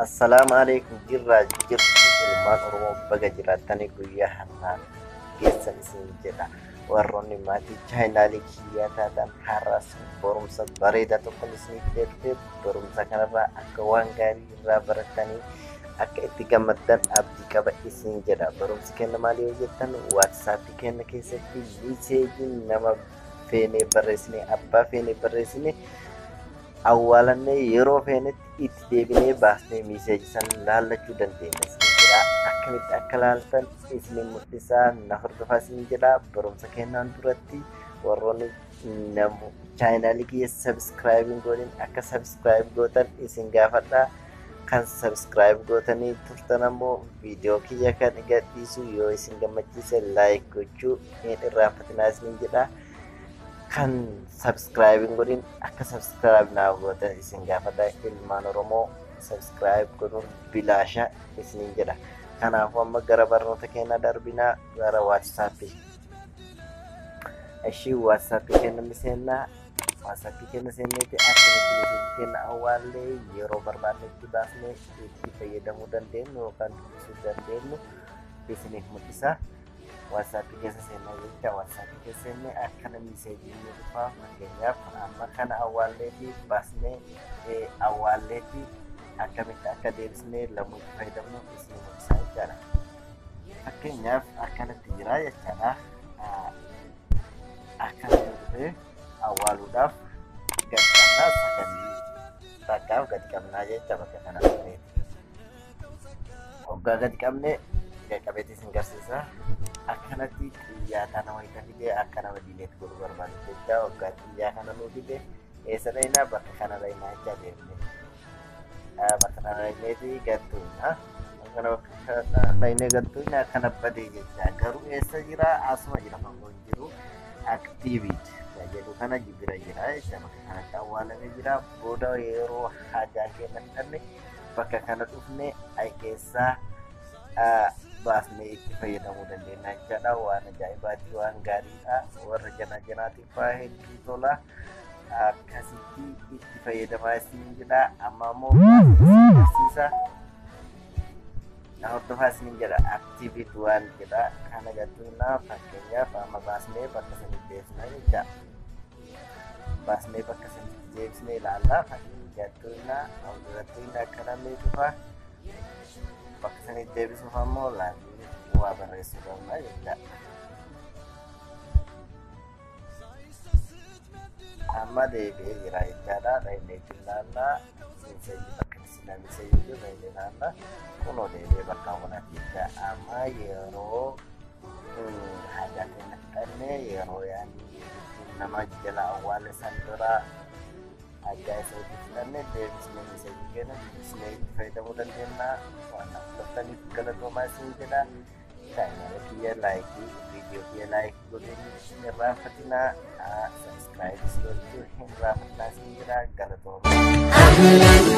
Assalaamu alaikum jirraa jirtu ilmaan Oromoo baga jiraattanii guyyaa har'aa geessan isin jedha. Warroonni maatii chaayinaalii kiyyaa taatan har'as barumsa bareedaa tokko isiniif fidee barumsa kanarraa akka waan gaarii irraa barattanii akka itti gammaddan abdii qaba isin jedha. Barumsi kenna maali yoo jettan WhatsAppii kenna keessatti miseejii nama feenee barreessine abbaa feenee barreessine awwaalannee yeroo feenetti itti deebinee baasnee miseejii san laallachuu dandeenya isin jedha. Akkamitti akka laaltan isin mul'isaa na hordofaa isin jedha. Barumsa kennaan duratti warroonni namu chaayinaalii kiyya subscribe hin godhin akka subscribe gootan isin gaafadha. Kan subscribe gootanii turtan ammoo viidiyoo kiyya kan gadhiisu yoo isin gammachiise like gochuu hin irraanfatinaa isin jedha. Kan subscribe hin godhin akka subscribe naaf gootan isin gaafadha. Ilmaan Oromoo subscribe godhuun bilaasha isiniin jedha. Kanaafuu amma gara barnoota keenyaa darbinaa gara WhatsAppii. Ishii WhatsAppii keenya ni seennaa. WhatsAppii keenya seenneeti akkamitti meseejii keenya awwaallee yeroo barbaannetti baasnee itti fayyadamuu dandeenyu yookaan dubbisuu dandeenyu isiniif mul'isa. WhatsAppii keessa seennaa jecha WhatsAppii keessa seennee akkana meseejii nu dhufa. Fakkeenyaaf amma kana awwaalleeti baasnee awwaalleeti akkamitti akka deebisnee lamuu itti fayyadamnu isin mul'isa jechaadha. Fakkeenyaaf akkanatti jira jechaadha. Akkana dhufee awwaaluudhaaf gad qabnaa sakandii takkaaf gad qabnaa jecha bakka kana dhufeeti. Hoggaa gad qabne qabeetii isin garsiisa. Akkanatti xiyyaa kana wayita fide akka nama delete godhuu barbaadu jecha hoggaa xiyyaa kana nuu fide eessa dhaynaa bakka kana dhaynaa jecha deemne. Bakka kana dhayneeti gattuuna. Kana bakka dhaynee gattuuna akkana badee jecha garuu eessa jira asuma jira fagoo hin jiru. Activity jedhu kana bira jira jecha bakka kanatti awwaalamee jira. Booda yeroo hajaa keenya fixanne bakka kana dhufne ay keessaa baasnee itti fayyadamuu dandeenya jechaadha. Waan ajaa'ibaati, waan gaariidha. Warra janaa janaatiif faa hedduu tola. Akkasitti itti fayyadamaa isin jedha. Amma immoo barsiisa. Na hordofaa isin jedha. Activity waan jedha. Kana gattuuna fakkeenyaaf amma baasnee bakka sanitti deebisna jecha. Baasnee bakka sanitti deebisnee ilaalla. Gattuuna gattuuna akka namni dhufa. Bakka sanitti deebisuuf ammoo laallee waa barreessuu qabna jecha. Amma deebi'ee jira jechaadha. Dhaqnee ilaallaa. Miseejii bakka sila miseejii jiru dhaqnee ilaallaa. Kunoo deebi'ee bakka awwaalaatti jecha. Amma yeroo hajaa keenya fixannee yeroo yaani nama jala awwaale san dura hajaa isa hojii fixannee deebisnee miseejii keenya dubbisnee itti fayyadamuu dandeenya. Waan na hordoftaniif galatoomaa isin jedha. Chaayinaala kiyya laayikii viidiyoo kiyya laayikii godhuu hin irraanfatinaa. Subscribe gochuu hin irraanfatinaa isin jedha. Galatoomaa. أهلا.